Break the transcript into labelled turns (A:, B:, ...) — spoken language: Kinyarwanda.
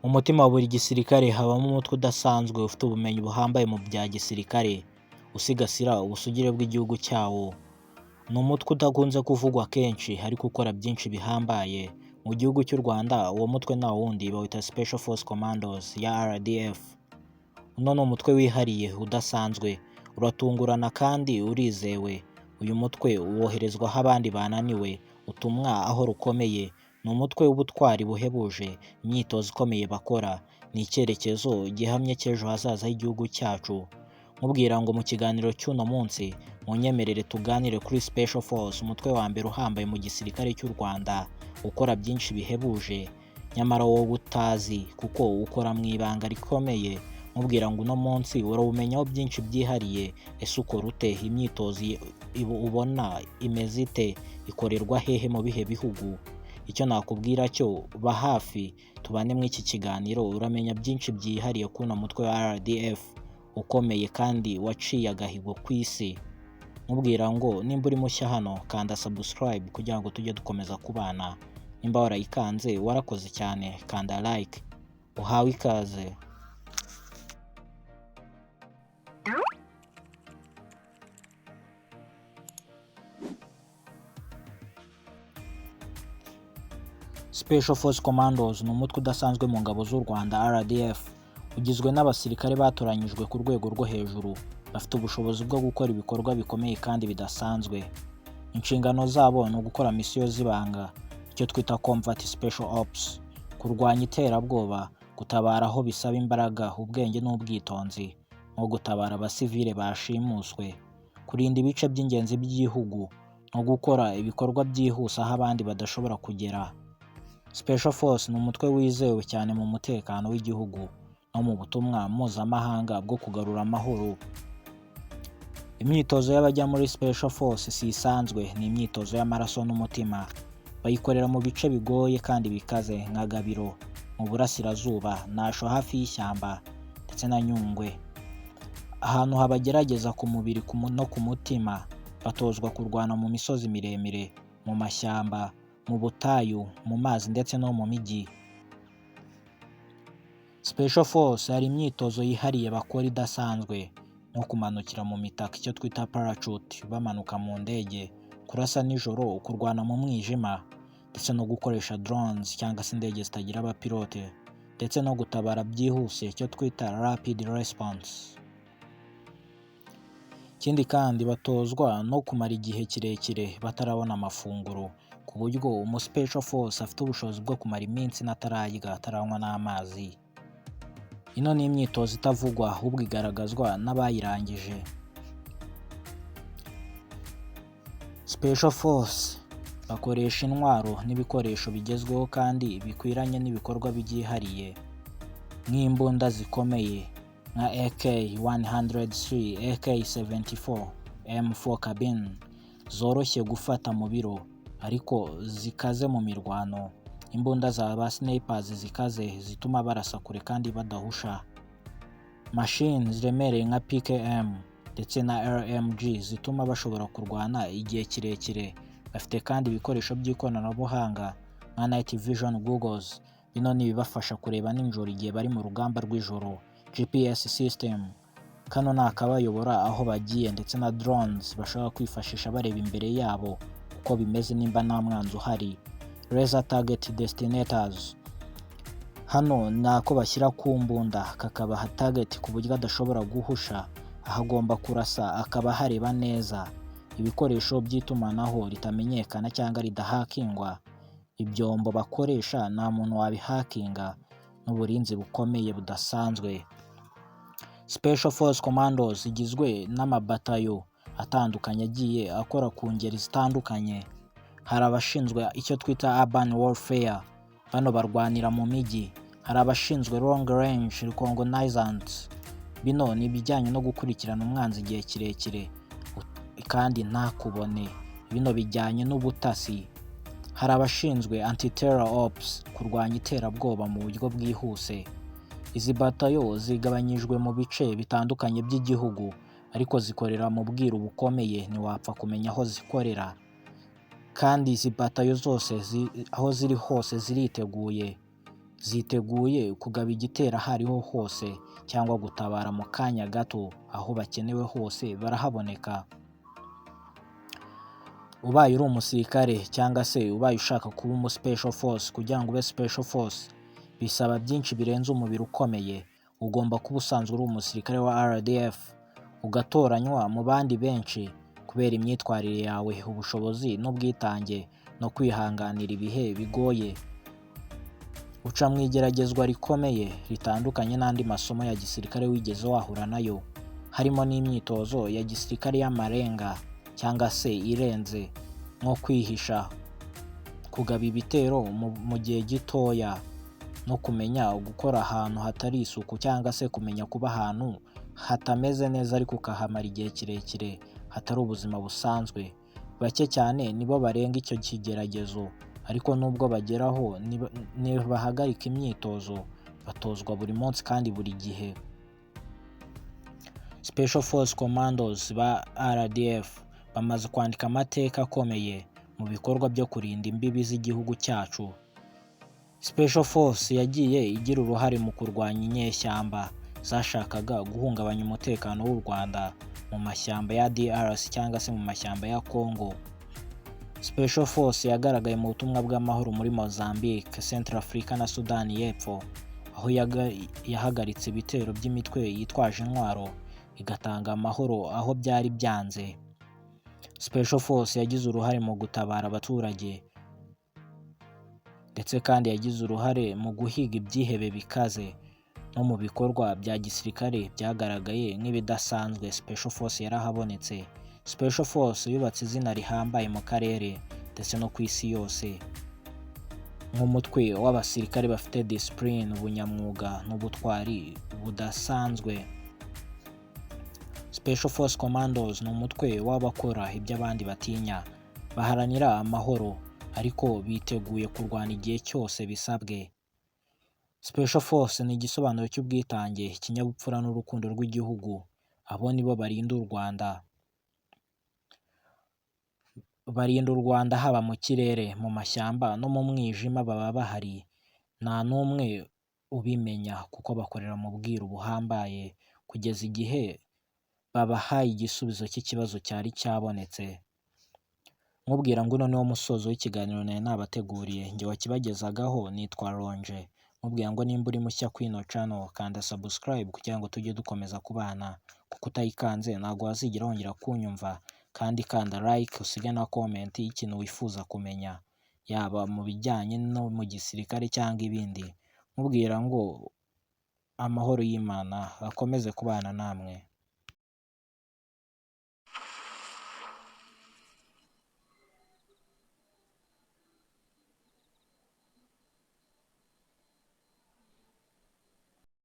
A: Mu mutima wa buri gisirikare habamo umutwe udasanzwe ufite ubumenyi buhambaye mu bya gisirikare, usigasira ubusugire bw'igihugu cyawo. Ni umutwe udakunze kuvugwa kenshi ariko ukora byinshi bihambaye. Mu gihugu cy'u Rwanda uwo mutwe nta wundi, bawita Special Force Commandos ya RDF. Uno ni umutwe wihariye udasanzwe, uratungurana kandi urizewe. Uyu mutwe woherezwa aho abandi bananiwe, utumwa aho rukomeye. Ni umutwe w'ubutwari buhebuje, imyitozo ikomeye bakora ni icyerekezo gihamye cy'ejo hazaza h'igihugu cyacu. Nkubwira ngo mu kiganiro cy'uno munsi munyemerere tuganire kuri Special Force, umutwe wa mbere uhambaye mu gisirikare cy'u Rwanda, ukora byinshi bihebuje nyamara wowe utazi kuko ukora mu ibanga rikomeye. Nkubwira ngo uno munsi urawumenyaho byinshi byihariye. Ese ukora ute? Imyitozo ubona imeze ite? Ikorerwa hehe, mu bihe bihugu? Icyo nakubwira cyo, ba hafi tubane muri iki kiganiro, uramenya byinshi byihariye kuri uno mutwe wa RDF ukomeye kandi waciye agahigo ku isi. Nkubwira ngo nimba uri mushya hano, kanda subscribe kugira ngo tujye dukomeza kubana. Nimba warayikanze warakoze cyane, kanda like. Uhawe ikaze. Special Force Commandos ni umutwe udasanzwe mu ngabo z'u Rwanda RDF, ugizwe n'abasirikare batoranyijwe ku rwego rwo hejuru, bafite ubushobozi bwo gukora ibikorwa bikomeye kandi bidasanzwe. Inshingano zabo ni ugukora misiyo z'ibanga, icyo twita Combat Special Ops, kurwanya iterabwoba, gutabara aho bisaba imbaraga, ubwenge n'ubwitonzi, nko gutabara abasivile bashimuswe, kurinda ibice by'ingenzi by'igihugu, no gukora ibikorwa byihuse aho abandi badashobora kugera. Special Force ni umutwe wizewe cyane mu mutekano w'igihugu no mu butumwa mpuzamahanga bwo kugarura amahoro. Imyitozo y'abajya muri Special Force si isanzwe, ni imyitozo y'amaraso n'umutima. Bayikorera mu bice bigoye kandi bikaze nka Gabiro mu burasirazuba, Nasho hafi y'ishyamba ndetse na Nyungwe. Ahantu habagerageza ku mubiri no ku mutima, batozwa kurwana mu misozi miremire, mu mashyamba, mu butayu, mu mazi ndetse no mu mijyi. Special Force hari imyitozo yihariye bakora idasanzwe, nko kumanukira mu mitaka, icyo twita parachute, bamanuka mu ndege, kurasa nijoro, kurwana mu mwijima ndetse no gukoresha drones cyangwa se indege zitagira abapilote, ndetse no gutabara byihuse, icyo twita rapid response. Ikindi kandi batozwa no kumara igihe kirekire batarabona amafunguro, ku buryo umu Special Force afite ubushobozi bwo kumara iminsi ine atararya, ataranywa n'amazi. Ino ni imyitozo itavugwa ahubwo igaragazwa n'abayirangije. Special Force bakoresha intwaro n'ibikoresho bigezweho kandi bikwiranye n'ibikorwa byihariye, nk'imbunda zikomeye nka AK-103, AK-74, M4 Carbine, zoroshye gufata mu biro ariko zikaze mu mirwano. Imbunda za ba snipers zikaze zituma barasa kure kandi badahusha. Machine ziremereye nka PKM ndetse na LMG zituma bashobora kurwana igihe kirekire. Bafite kandi ibikoresho by'ikoranabuhanga nka night vision goggles, bino ni ibibafasha kureba nijoro igihe bari mu rugamba rw'ijoro, GPS system, kano ni akabayobora aho bagiye, ndetse na drones bashobora kwifashisha bareba imbere yabo uko bimeze nimba nta mwanzi uhari. Laser target destinators, hano ni ako bashyira ku mbunda kakabaha target ku buryo adashobora guhusha aho agomba kurasa, akaba ahareba neza. Ibikoresho by'itumanaho ritamenyekana cyangwa ridahakingwa, ibyombo bakoresha nta muntu wabihakinga, n'uburinzi bukomeye budasanzwe. Special Force Commandos igizwe n'amabatayo atandukanye agiye akora ku ngeri zitandukanye. Hari abashinzwe icyo twita urban warfare, bano barwanira mu mijyi. Hari abashinzwe long range reconnaissance, bino ni ibijyanye no gukurikirana umwanzi igihe kirekire kandi ntakubone, bino bijyanye n'ubutasi. Hari abashinzwe anti-terror ops, kurwanya iterabwoba mu buryo bwihuse. Izi batayo zigabanyijwe mu bice bitandukanye by'igihugu, ariko zikorera mu bwiru bukomeye, ntiwapfa kumenya aho zikorera. Kandi izi batayo zose aho ziri hose ziriteguye. Ziteguye kugaba igitero aho ariho hose cyangwa gutabara mu kanya gato, aho bakenewe hose barahaboneka. Ubaye uri umusirikare cyangwa se ubaye ushaka kuba umu special force, kugira ngo ube special force bisaba byinshi birenze umubiri ukomeye. Ugomba kuba usanzwe uri umusirikare wa RDF, ugatoranywa mu bandi benshi kubera imyitwarire yawe, ubushobozi n'ubwitange no kwihanganira ibihe bigoye. Uca mu igeragezwa rikomeye ritandukanye n'andi masomo ya gisirikare wigeze wahura nayo, harimo n'imyitozo ya gisirikare y'amarenga cyangwa se irenze, nko kwihisha, kugaba ibitero mu gihe gitoya, no kumenya gukora ahantu hatari isuku cyangwa se kumenya kuba ahantu hatameze neza ariko ukahamara igihe kirekire, hatari ubuzima busanzwe. Bake cyane nibo barenga icyo kigeragezo, ariko nubwo bageraho ntibahagarika imyitozo, batozwa buri munsi kandi buri gihe. Special Force Commandos ba RDF bamaze kwandika amateka akomeye mu bikorwa byo kurinda imbibi z'igihugu cyacu. Special Force yagiye igira uruhare mu kurwanya inyeshyamba zashakaga guhungabanya umutekano w'u Rwanda mu mashyamba ya DRC cyangwa se mu mashyamba ya Congo. Special Force yagaragaye mu butumwa bw'amahoro muri Mozambique, Central Africa na Sudani y'Epfo, aho yahagaritse ibitero by'imitwe yitwaje intwaro, igatanga amahoro aho byari byanze. Special Force yagize uruhare mu gutabara abaturage, ndetse kandi yagize uruhare mu guhiga ibyihebe bikaze no mu bikorwa bya gisirikare byagaragaye nk'ibidasanzwe. Special Force yarahabonetse. Special Force yubatse izina rihambaye mu karere ndetse no ku isi yose nk'umutwe w'abasirikare bafite discipline, ubunyamwuga n'ubutwari budasanzwe. Special Force Commandos ni umutwe w'abakora ibyo abandi batinya, baharanira amahoro ariko biteguye kurwana igihe cyose bisabwe. Special Force ni igisobanuro cy'ubwitange, ikinyabupfura n'urukundo rw'igihugu. Abo nibo barinda u Rwanda. Barinda u Rwanda haba mu kirere, mu mashyamba no mu mwijima, baba bahari. Nta n'umwe ubimenya kuko bakorera mu bwiru buhambaye kugeza igihe babahaye igisubizo cy'ikibazo cyari cyabonetse. Nkubwira ngo uno niwo musozo w'ikiganiro nari nabateguriye, njye wakibagezagaho nitwa Ronje. Nkubwira ngo nimba uri mushya kuri ino channel, kanda subscribe kugira ngo tujye dukomeza kubana, kuko utayikanze ntabwo wazigera wongera kunyumva. Kandi kanda like, usige na comment y'ikintu wifuza kumenya, yaba mu bijyanye no mu gisirikare cyangwa ibindi. Nkubwira ngo amahoro y'Imana akomeze kubana namwe.